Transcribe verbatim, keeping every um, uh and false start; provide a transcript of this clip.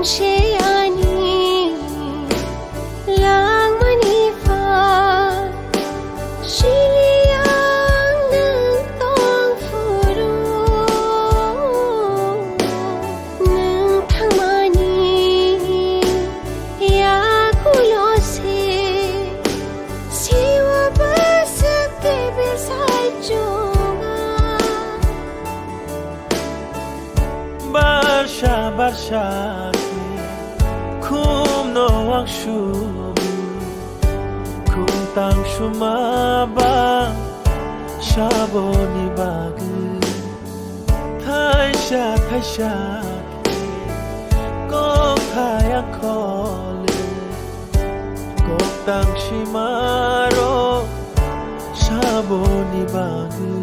Se ani langmani pha, sili ang nwng tong phuru, nwng thangmani yakulo se, siwa bwswk tebel sai chunga. Barsa barsa khe khumno wangsuk, khum tang suma ba saboni bagwi. Thaisa thaisa khe kok thaya khole, kok tang sima ro saboni bagwi.